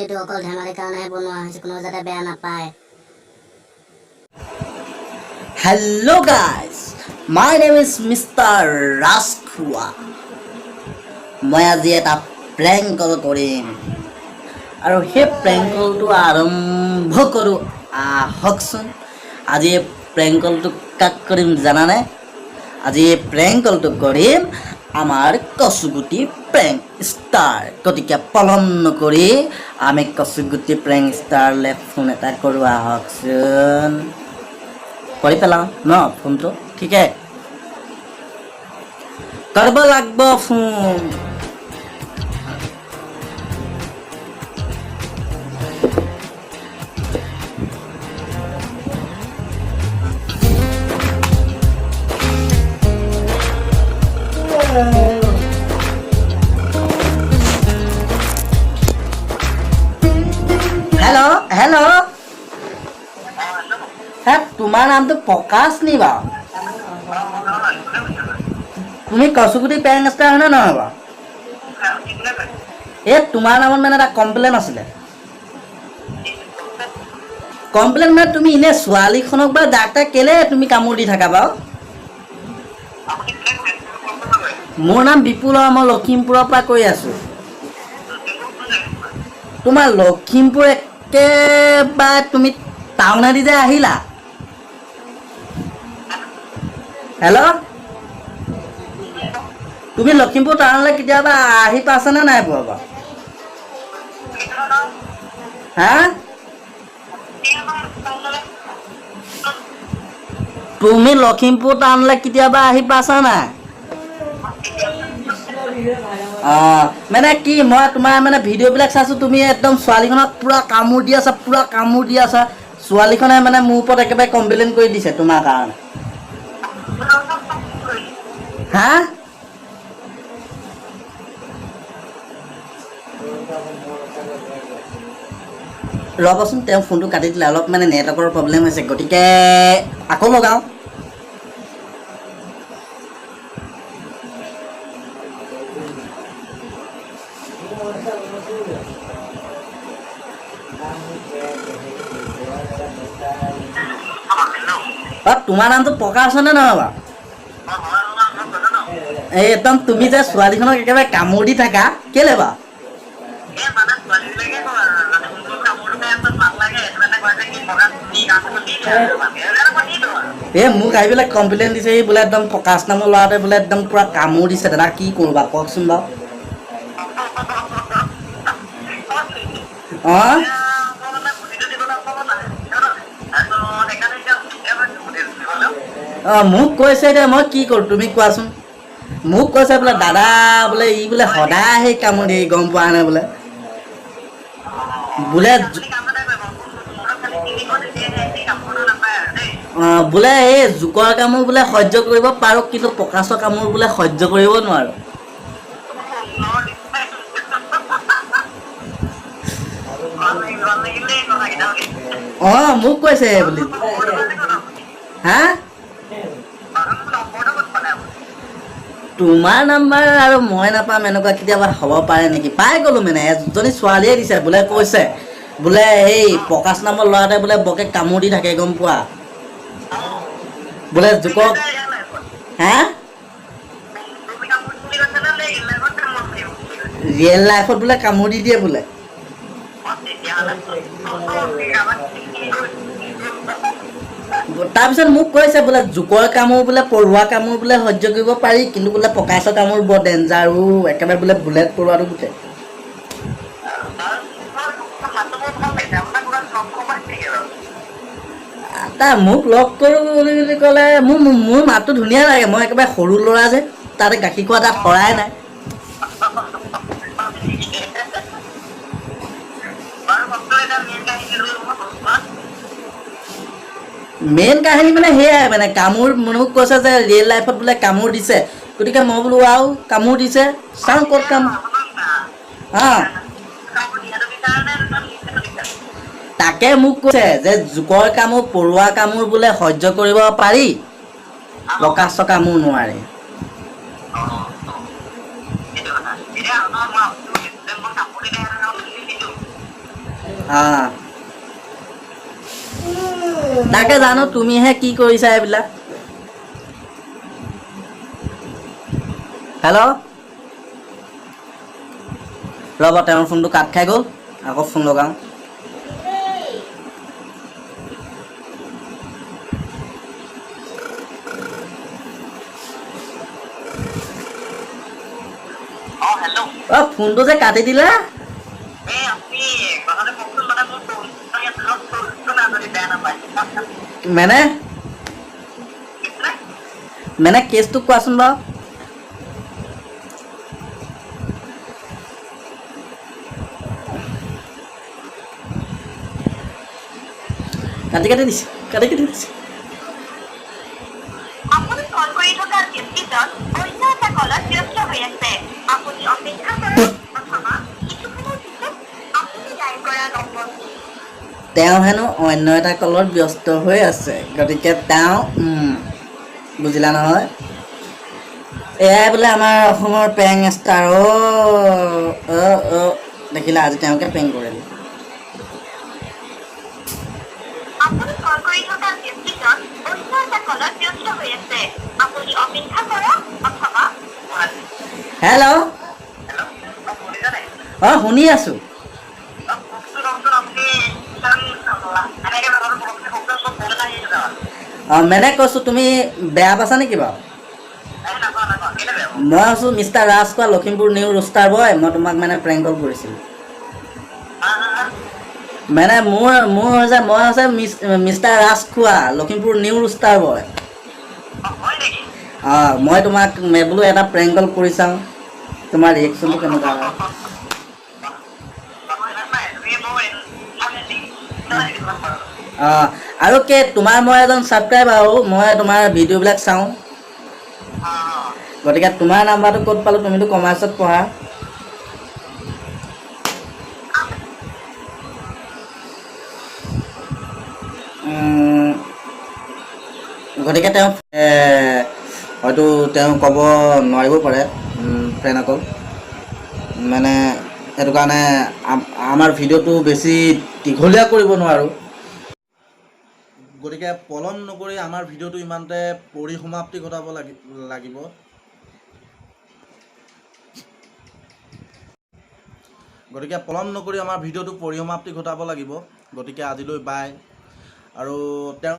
ভিডিঅ'টো অকল ধেমালিৰ কাৰণেহে বনোৱা হৈছে, কোনো যাতে বেয়া নাপায়। Hello guys, my name is Mr. Rajkhowa. মই আজি এটা প্ৰেংক কল কৰিম আৰু সেই প্ৰেংক কলটো আৰম্ভ কৰোঁ আহকচোন। আজি এই প্ৰেংক কলটো কাক কৰিম জানানে? আজি এই প্ৰেংক কলটো কৰিম আমাৰ কচুগুটি প্ৰেংক ষ্টাৰ। গতিকে পলম নকৰি আমি কচুগুটি প্ৰেংক ষ্টাৰলৈ ফোন এটা কৰোঁ আহকচোন। কৰি পেলাওঁ ন ফোনটো? ঠিকে কৰিব লাগব ফোন। হেল্ল' হেল্ল', হে, তোমাৰ নামটো প্ৰকাশ নি বাৰু? তুমি কচুগুটি প্ৰেংক ষ্টাৰ হয়নে নহয় বাৰু? এই তোমাৰ নামত মানে এটা কমপ্লেইন আছিলে। কমপ্লেইন মানে তুমি এনেই ছোৱালীখনক বা যাক তাক কেলে তুমি কামোৰ দি থাকা বাৰু? মোৰ নাম বিপুল হয়, মই লখিমপুৰৰ পৰা কৈ আছোঁ। তোমাৰ লখিমপুৰ একেবাৰে তুমি টাউনেদি যে আহিলা, হেল্ল', তুমি লখিমপুৰ টাউনলৈ কেতিয়াবা আহি পাইছানে নাই পোৱা বাৰু? হা, তুমি লখিমপুৰ টাউনলৈ কেতিয়াবা আহি পাইছা নাই? অঁ, মানে কি, মই তোমাৰ মানে ভিডিঅ'বিলাক চাইছোঁ, তুমি একদম ছোৱালীখনক পূৰা কামোৰ দি আছা, পূৰা কামোৰ দি আছা। ছোৱালীখনে মানে মোৰ ওপৰত একেবাৰে কমপ্লেইন কৰি দিছে তোমাৰ কাৰণে। হা, ৰ'বচোন, তেওঁ ফোনটো কাটি দিলে। অলপ মানে নেটৱৰ্কৰ প্ৰব্লেম হৈছে, গতিকে আকৌ লগাওঁ। অঁ, তোমাৰ নামটো প্ৰকাশ হয়নে নহয় বাৰু? এই একদম তুমি যে ছোৱালীখনক একেবাৰে কামোৰ দি থাকা, কেলে বাৰু? এই মোক আহি পেলাই কমপ্লেইন দিছে, এই বোলে একদম প্ৰকাশ নামৰ ল'ৰাটোৱে বোলে একদম পূৰা কামোৰ দিছে। দাদা, কি কৰোঁ বাৰু, কওকচোন বাৰু। অঁ, অঁ, মোক কৈছে, এতিয়া মই কি কৰোঁ তুমি কোৱাচোন। মোক কৈছে বোলে, দাদা বোলে, ই বোলে সদায় সেই কামোৰ দিয়ে, গম পোৱা নাই বোলে বোলে অঁ, বোলে এই জোকৰ কামোৰ বোলে সহ্য কৰিব পাৰোঁ, কিন্তু প্ৰকাশৰ কামোৰ বোলে সহ্য কৰিব নোৱাৰোঁ। অঁ, মোক কৈছে বুলি। হা, তোমাৰ নাম্বাৰ আৰু মই নাপাম, এনেকুৱা কেতিয়াবা হ'ব পাৰে নেকি? পাই গ'লো, মানে এজনী ছোৱালীয়ে দিছে বোলে, কৈছে বোলে এই প্ৰকাশ নামৰ ল'ৰাটোৱে বোলে বৰকে কামোৰ দি থাকে, গম পোৱা বোলে জোকক। হা, ৰিয়েল লাইফত বোলে কামোৰ দি দিয়ে বোলে। তাৰপিছত মোক কৈছে বোলে জোকৰ কামোৰ বোলে, পৰুৱা কামোৰ বোলে সহ্য কৰিব পাৰি, কিন্তু বোলে প্ৰকাশৰ কামোৰ বৰ ডেঞ্জাৰ, একেবাৰে বোলে বুলেট পৰুৱাটো গোটে। তা মোক লগ কৰোঁ বুলি ক'লে মোৰ মোৰ মাতটো ধুনীয়া লাগে, মই একেবাৰে সৰু ল'ৰা যে, তাতে গাখীৰ খোৱা তাত সৰাই নাই। মেইন কাহিনী মানে সেয়াই, মানে কামোৰ, মোক কৈছে যে ৰিয়েল লাইফত বোলে কামোৰ দিছে। গতিকে মই বোলো আৰু কামোৰ দিছে, চাওঁ ক'ত কাম। অঁ, তাকে মোক কৈছে যে জোকৰ কামোৰ, পৰুৱা কামোৰ বোলে সহ্য কৰিব পাৰি, প্ৰকাশ কামোৰ নোৱাৰে। অঁ, তাকে জানো তুমিহে কি কৰিছা এইবিলাক। হেল্ল', ৰ'ব, তেওঁৰ ফোনটো কাট খাই গ'ল, আকৌ ফোন লগাওঁ। অঁ, হেল্ল'। অ', ফোনটো যে কাটি দিলা। এই আপুনি কথাটো কওকচোন, মানে মোৰ যদি বেয়া নাপায়। মানে মানে কেছটো কোৱাচোন বাৰু। কাটি কাটি দিছে, কাটি কাটি দিছে। আপুনি কল কৰি থকা ব্যক্তিজন অন্য এটা কলত ব্যস্ত হৈ আছে। আপুনি অপেক্ষা কৰক অথবা কিছু সময়ৰ পিছত আপুনি ডায়েল কৰা নম্বৰটো তেওঁ হেনো অন্য এটা কলত ব্যস্ত হৈ আছে, গতিকে তেওঁ বুজিলা নহয়, এয়াই বোলে আমাৰ অসমৰ পেং ষ্টাৰ। অ' অ' অ', দেখিলা, আজি তেওঁকে পেং কৰিলে। আপুনি কল কৰি থকা ব্যক্তিজন অন্য এটা কলত ব্যস্ত হৈ আছে। আপুনি অপেক্ষা কৰক অথবা হেল্ল'। হেল্ল', অঁ, শুনিছেনে? অঁ, শুনি আছোঁ। অঁ, কওকচোন কওকচোন, আপুনি এনেকৈ কথাটো কওকচোন কওকচোন, মোৰ ফোন এটা আহি আছে। অঁ, মানে কৈছোঁ, তুমি বেয়া পাইছা নেকি বাৰু? এই নাপাওঁ নাপাওঁ, কেলৈ বেয়া পাব? মই আছোঁ mister Rajkhowa, Lakhimpur new roaster boy. মই তোমাক মানে প্ৰেংক কল কৰিছিলোঁ। হা হা হা? মানে মোৰ হৈছে, মই হৈছে mister Rajkhowa, Lakhimpur new roaster boy. অঁ, হয় নেকি? অঁ, মই তোমাক বোলো এটা প্ৰেংক কল কৰি চাওঁ, তোমাৰ ৰিয়েকশ্যনটো কেনেকুৱা হয়। অঁ, আৰু কে তোমাৰ মই এজন ছাবস্ক্ৰাইবাৰ আৰু মই তোমাৰ ভিডিঅ'বিলাক চাওঁ, গতিকে তোমাৰ নাম্বাৰটো ক'ত পালোঁ? তুমিতো কমাৰ্চত পঢ়া। গতিকে তেওঁ হয়তো তেওঁ ক'ব নোৱাৰিব পাৰে ফ্ৰেণ্ডসকল, মানে সেইটো কাৰণে আমাৰ ভিডিঅ'টো বেছি দীঘলীয়া কৰিব নোৱাৰোঁ। গতিকে পলম নকৰি আমাৰ ভিডিঅ'টো ইমানতে পৰিসমাপ্তি ঘটাব লাগিব। গতিকে পলম নকৰি আমাৰ ভিডিঅ'টো পৰিসমাপ্তি ঘটাব লাগিব। গতিকে আজিলৈ বাই। আৰু তেওঁ